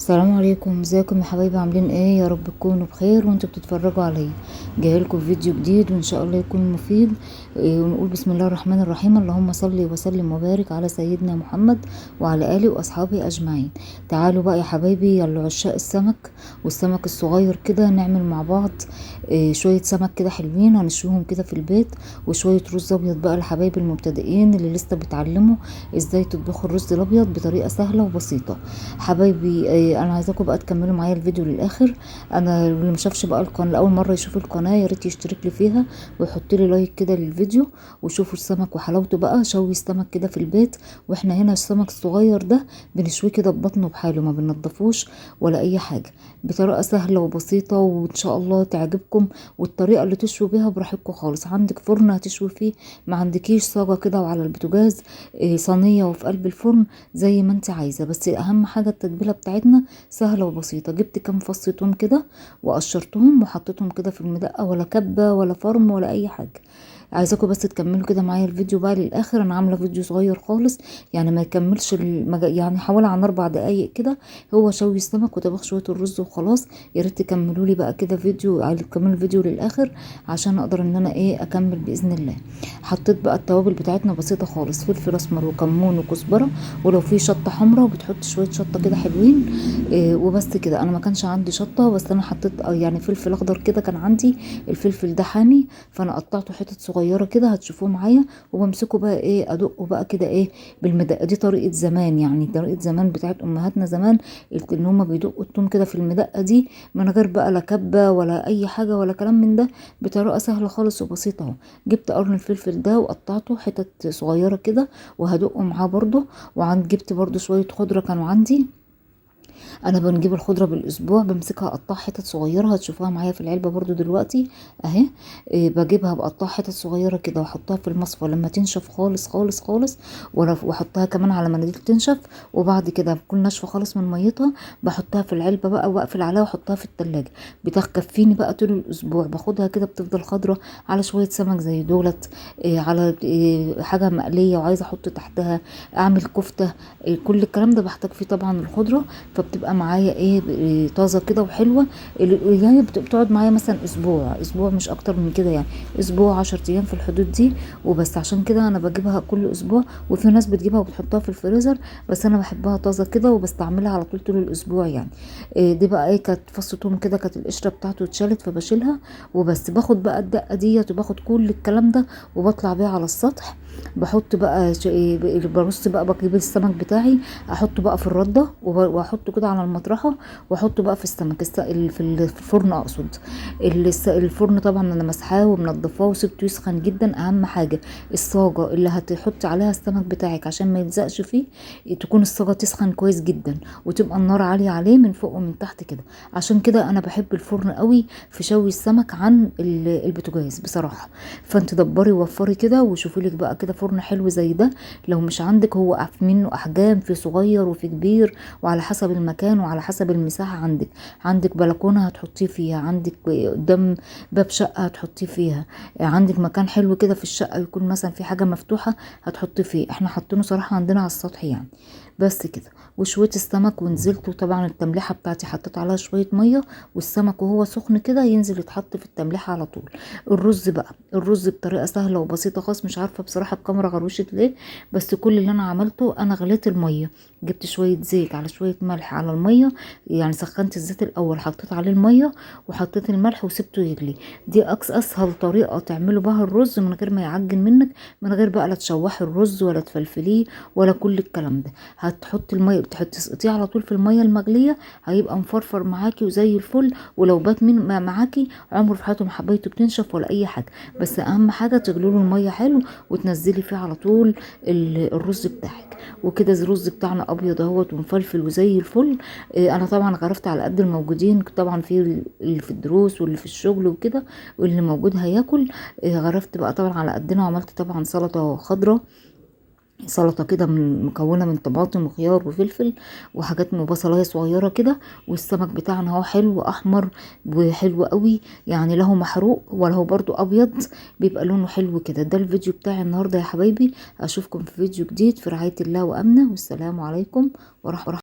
السلام عليكم، ازيكم يا حبايبي؟ عاملين ايه؟ يا رب تكونوا بخير وانتوا بتتفرجوا عليا. جايلكم فيديو جديد وان شاء الله يكون مفيد. ونقول بسم الله الرحمن الرحيم، اللهم صل وسلم وبارك على سيدنا محمد وعلى اله واصحابه اجمعين. تعالوا بقى يا حبايبي يلا عشاق السمك والسمك الصغير كده، نعمل مع بعض شوية سمك كده حلوين هنشويهم كده في البيت، وشوية رز ابيض بقى لحبايبي المبتدئين اللي لسه بيتعلموا ازاي تطبخوا الرز الابيض بطريقة سهلة وبسيطة. حبايبي انا عايزاكم بقى تكملوا معايا الفيديو للاخر. انا اللي مشافش بقى القناة لاول مرة يشوف القناة يا ريت يشترك لي فيها ويحط لي like كده للفيديو. وشوفوا السمك وحلاوته بقى، شوي السمك كده في البيت. واحنا هنا السمك الصغير ده بنشويه كده ببطنه بحاله، ما بننضفوش ولا اي حاجة، بطريقة سهلة وبسيطة وان شاء الله تعجبكم. والطريقة اللي تشوي بيها براحتكم خالص، عندك فرن هتشوي فيه، ما عندكيش صاجه كده وعلى البوتاجاز، صينية وفي قلب الفرن زي ما انت عايزه. بس اهم حاجة التتبيله بتاعتنا سهلة وبسيطة. جبت كام فص توم كده وقشرتهم وحطيتهم كده في المدقه، ولا كبه ولا فرم ولا اي حاجة. عايزاكم بس تكملوا كده معايا الفيديو بقى للاخر. انا عامله فيديو صغير خالص، يعني ما يكملش يعني حوالي عن 4 دقايق كده، هو شوي السمك وطبخ شوية الرز وخلاص. يا ريت تكملوا لي بقى كده فيديو، تكملوا الفيديو للاخر عشان اقدر ان انا اكمل باذن الله. حطيت بقى التوابل بتاعتنا بسيطة خالص، فلفل اسمر وكمون وكزبره، ولو في شطه حمراء بتحط شوية شطه كده حلوين وبس كده. انا ما كانش عندي شطه، بس انا حطيت يعني فلفل اخضر كده، كان عندي الفلفل ده حامي فانا قطعته حتت صغيرة كده هتشوفوه معايا. وبمسكه بقى ادقه بقى كده بالمدقه. دي طريقه زمان، يعني طريقه زمان بتاعت امهاتنا زمان، ان هما بيدقوا التوم كده في المدقه دي من غير بقى لا كبه ولا اي حاجة ولا كلام من ده، بطريقة سهلة خالص وبسيطة اهو. جبت قرن الفلفل ده وقطعته حتت صغيرة كده وهدقه معاه برده. وعند جبت برده شوية خضرة كانوا عندي، انا بنجيب الخضرة بالاسبوع بمسكها اقطعها حتت صغيرة، هتشوفوها معايا في العلبة برضو دلوقتي اهي. بجيبها بقطعها حتت صغيرة كده واحطها في المصفى لما تنشف خالص خالص خالص، واحطها كمان على مناديل تنشف. وبعد كده بتكون ناشفة خالص من ميتها بحطها في العلبة بقى واقفل عليها واحطها في التلاجة، بتكفيني بقى طول الاسبوع. باخدها كده بتفضل خضرة على شوية سمك زي دولت، على حاجة مقلية وعايزه احط تحتها، اعمل كفته، كل الكلام ده بحتاج فيه طبعا الخضرة، فبتبقى معايا طازة كده وحلوه. يعني بتقعد معايا مثلا اسبوع اسبوع مش اكتر من كده، يعني اسبوع 10 ايام في الحدود دي وبس. عشان كده انا بجيبها كل اسبوع، وفي ناس بتجيبها وبتحطها في الفريزر، بس انا بحبها طازة كده وبستعملها على طول طول الاسبوع يعني. دي بقى كانت فص توم كده، كانت القشرة بتاعته اتشالت فبشيلها وبس. باخد بقى الدقة ديت وباخد كل الكلام ده وبطلع بيها على السطح. بحط بقى برص بقى، بجيب السمك بتاعي احطه بقى في الردة واحطه كده على المطرحه، واحطه بقى في السمك في الفرن اقصد. الفرن طبعا انا مسحاه ومنضفاه وسبته يسخن جدا. اهم حاجة الصاجه اللي هتحطي عليها السمك بتاعك عشان ما يلزقش فيه، تكون الصاجه تسخن كويس جدا وتبقى النار عالية عليه من فوق ومن تحت كده. عشان كده انا بحب الفرن قوي في شوي السمك عن البوتاجاز بصراحة. فانت دبري ووفري كده وشوفي لك بقى كده فرن حلو زي ده. لو مش عندك، هو منه احجام، في صغير وفي كبير، وعلى حسب المكان وعلى حسب المساحة. عندك بلكونة هتحطيه فيها، عندك قدام باب شقه هتحطيه فيها، عندك مكان حلو كده في الشقة يكون مثلا في حاجة مفتوحة هتحطيه فيه. احنا حاطينه صراحة عندنا على السطح يعني. بس كده. وشوية السمك ونزلت، وطبعا التمليحه بتاعتي حطيت عليها شوية مية، والسمك وهو سخن كده ينزل يتحط في التمليحه على طول. الرز بقى، الرز بطريقة سهلة وبسيطة خالص، مش عارفه بصراحة الكاميرا غروشت ليه، بس كل اللي انا عملته انا غليت المية، جبت شوية زيت على شوية ملح على المية، يعني سخنت الزيت الاول حطيت عليه المية وحطيت الملح وسبته يغلي. دي اسهل طريقه تعملوا بها الرز من غير ما يعجن منك، من غير بقى لا تشوحي الرز ولا تفلفليه ولا كل الكلام ده. هتحطي المية، تسقطيه على طول في المية المغليه، هيبقى مفرفر معاكي وزي الفل. ولو بات من معاكي عمره في حياته ما حبيته بتنشف ولا اي حاجة. بس اهم حاجة تغلي له المية حلو وتنزلي فيه على طول الرز بتاعك. وكده الرز بتاعنا ابيض اهوت ومفلفل وزي الفل. انا طبعا غرفت على قد الموجودين، طبعا في اللي في الدروس واللي في الشغل وكده، واللي موجود هياكل. غرفت بقى طبعا على قدنا، وعملت طبعا سلطة خضراء، سلطة كده مكونة من طماطم وخيار وفلفل وحاجات وبصلايه صغيرة كده. والسمك بتاعنا اهو حلو احمر وحلو قوي، يعني له محروق ولا هو برضو ابيض، بيبقى لونه حلو كده. ده الفيديو بتاعي النهارده يا حبايبي، اشوفكم في فيديو جديد في رعاية الله وامنه، والسلام عليكم ورحمة.